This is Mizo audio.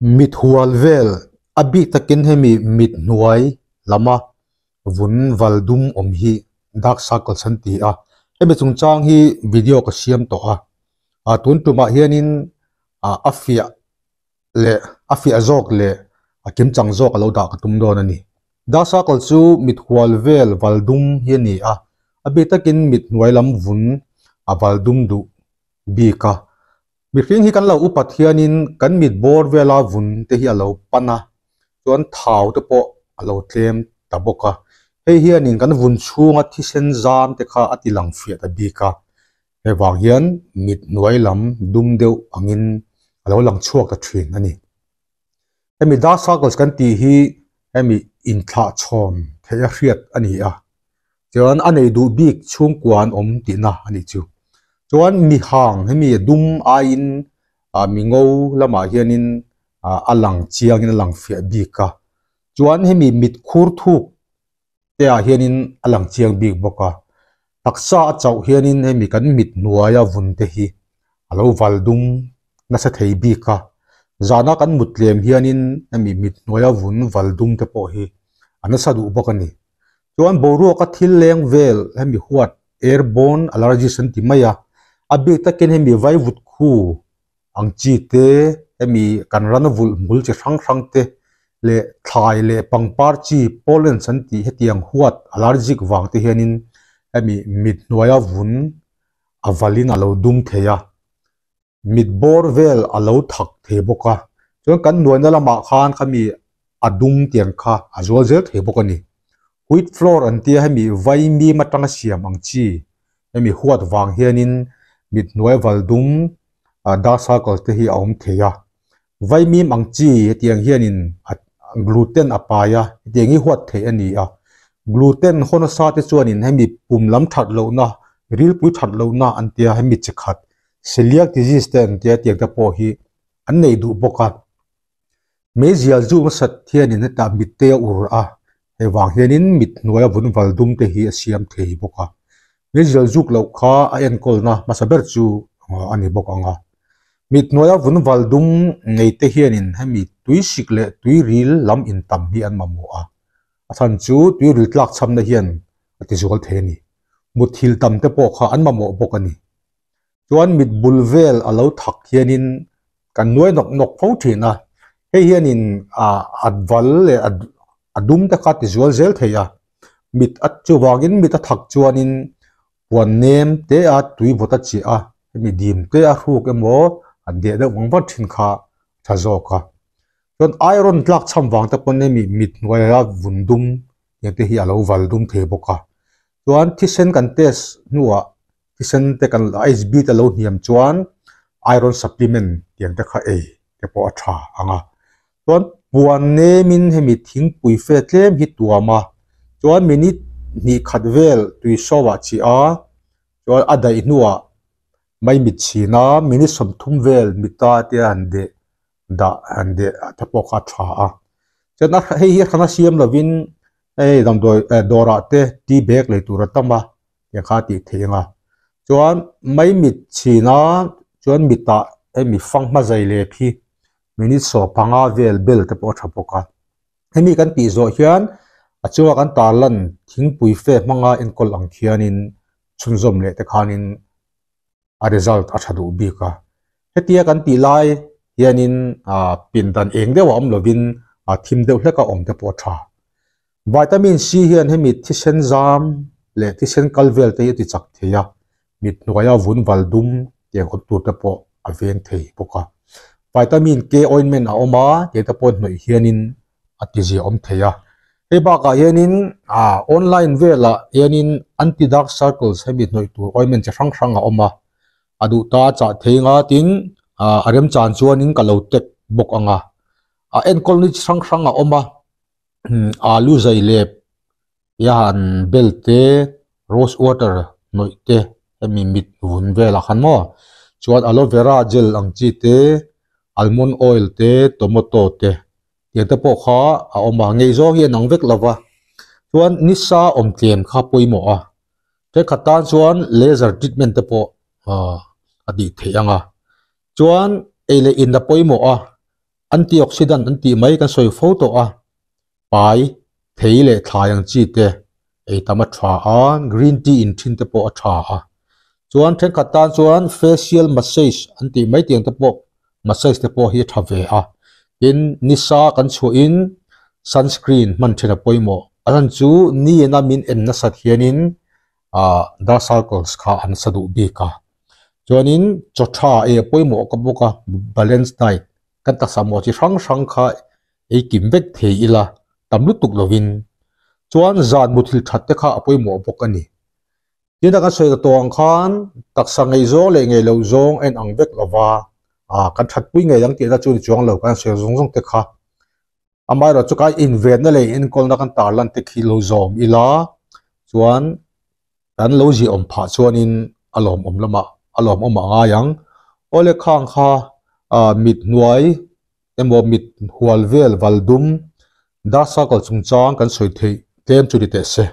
Mit hual vel a bik takin hemi mit hnuai lama vun val dum awm hi dark circles an ti a, hemi chungchang hi video ka siam tawh a, ah tun tumah hianin ah a fiah leh a fiah zawk leh a kimchang zawk a lo dah ka tum dawn a ni. Dark circle chu mit hual vel val dum hi a ni a, a bik takin mit hnuai lam vun a val dum duh bik a. Mihring hi kan lo upat hianin kan mit bawr vela vun te hi a lo pan a, chuan thau te pawh a lo tlem ta bawk a. Hei hianin kan vun chhunga thisen zam te kha a ti lang fiah ta bik a, hei vang hian mit hnuai lam dum deuh angin a lo lang chhuak ta thin a ni. Hemi dark circles kan tih hi hemi inthlah chhawm theih a hriat a ni a, chuan a nei duh bik chhungkua an awm tihna a nih chu. Chuan mi hang hemi dum aiin ah mi ngo lamah hianin ah a lang chiangin a lang fiah bik a, chuan hemi mit khur thuk te ah hianin a lang chiang bik bawk a, taksa a chauh hianin hemi kan mit hnuaia vun te hi a lo val dum nasa thei bik a, zana kan mut tlem hianin hemi mit hnuaia vun val dum te pawh hi a nasa duh bawk a ni. Chuan boruaka thil leng vel hemi huat airborne allergies an ti mai a, a bik takin hemi vaivut khu ang chi te, hemi kan ran vulh hmul chi hrang hrang te leh thlai leh pangpar chi pollens an tih hetiang huat allergic vang te hianin hemi mit hnuaia vun a valin a lo dum thei a, mit bawr vel a lo thak thei bawk a, chuan kan nuaina lamah khan khami a dum tiang kha a zual zel thei bawk a ni. Wheat flour an tia hemi vaimim atanga siam ang chi hemi huat vang hianin mit hnuai val dum dark circle te hi a awm thei a, vaimim ang chi hetiang hianin a gluten a pai a hetiang hi huat theih a ni a, gluten haw nasa te chuanin hemi pum lam that lohna rilpui that lohna an tia hemi chi khat celiac disease te an tia hetiang te pawh hi an nei duh bawk a. Meizial zu hmasat hianin hetah mit te a ur a, hei vang hianin mit hnuaia vun val dum te hi a siam thei bawk a. Meizial zuk loh kha a enkawlna hmasa ber chu a ni bawk ang a. Mit hnuaia vun val dum nei te hianin hemi tui sik leh tui ril lam intam hi an mamawh a, a chhan chu tui ril tlak chhamna hian a tizual thei a ni. Mutthil tam te pawh kha an mamawh bawk a ni. Chuan mit bul vel a lo thak hianin kan nuai nawk nawk fo thin a, hei hianin a val leh a dum te kha ti zual zel thei a, mit a chuvangin mit a thak chuanin puan nem te a tui vawt a chiah a, hemi dim te a hruk emaw a deh deuh vang vang thin kha a tha zawk a. Chuan iron tlak chham vang te pawn hemi mit hnuaia vun dum tiang te hi a lo val dum thei bawk a, chuan thisen kan test hnuah thisen te kan HB te lo hniam chuan iron supplement tiang te kha ei te pawh a tha ang a, chuan puan nemin hemi thingpui fe tlem hi tuam a, chuan minute hnih khat vel tui sawm ah chiah a, chuan a daih hnuah maimit chhin a minute 30 vel mita te han deh dah han deh te pawh kha a tha a, chuan a hei hi a hrang a siam lovin hei damdawi eh dawrah te tea bag lei tur a tam a. tiang kha a tih theih ang a chuan maimit chhin a chuan mitah hemi fanghma zai leh khi minute 15 vel bel te pawh a tha bawk a hemi kan tih zawh hian a chunga kan tarlan thingpui fe hmanga enkawl ang khianin chhunzawm leh te khanin a result a tha duh bik a hetia kan tih lai hianin ah pindan eng deuh a awm lovin ah thim deuh hlek a awm te pawh a tha vitamin C hian hemi thisen zam leh thisen kal vel te hi a ti chak thei a mit hnuaia vun val dum tiang awm tur te pawh a veng thei bawk a vitamin K ointment a awm a tiang te pawh hnawih hianin a ti zia awm thei a hei bakah hianin ah online velah hianin anti dark circles hemi hnawih tur ointment chi hrang hrang a awm a a duh ta a chah thei anga tin ah a remchan chuanin ka lo tag bawk ang a a enkawl ni chi hrang hrang a awm a alu zai lep hian bel te rose water hnawih te hemi mit vun velah khan maw chuan aloe vera gel ang chi te almond oil te tomato te tiang te pawh kha a awm a ngei zawng hi a nang vek lo va chuan nisa awm tlem kha pawimawh a thenkhat tan chuan laser treatment te pawh ahh a tih theih ang a chuan ei leh in a pawimawh a. Antioxidant an tih mai kan sawi fo tawh a, pai, thei leh thlai ang chi te ei tam a tha a, green tea in thin te pawh a tha a. Chuan thenkhat tan chuan facial massage an tih mai tiang te pawh massage te pawh hi a tha ve a. Tin, nisa kan chhuahin sunscreen hman thin a pawimawh. A chhan chu ni ena min en nasat hianin ah dark circles kha an sa duh bik a. Chuanin chaw tha ei a pawimawh ka bawk a, balance diet kan taksa maw chi hrang hrang kha ei kim vek thei ila tam lutuk lovin chuan zan muthil that te kha a pawimawh bawk a ni. Tin a kan sawi ta tawh ang khan taksa ngei zawng leh ngei loh zawng a inang vek lova, ah kan thatpui ngei ang tihna chu ni chuang lo kan sawi zawng zawng te kha. Amaherawh chu kai invenna leh inenkawlna kan tarlan te khi lo zawm ila chuan kan lo ziahawm phah chuanin a lawmawm lamah a lawmawm a ngai ang. Awle khang kha ah mit hnuai emaw mit hual vel val dum dark circle chungchang kan sawi theih tlem chu ni teh se.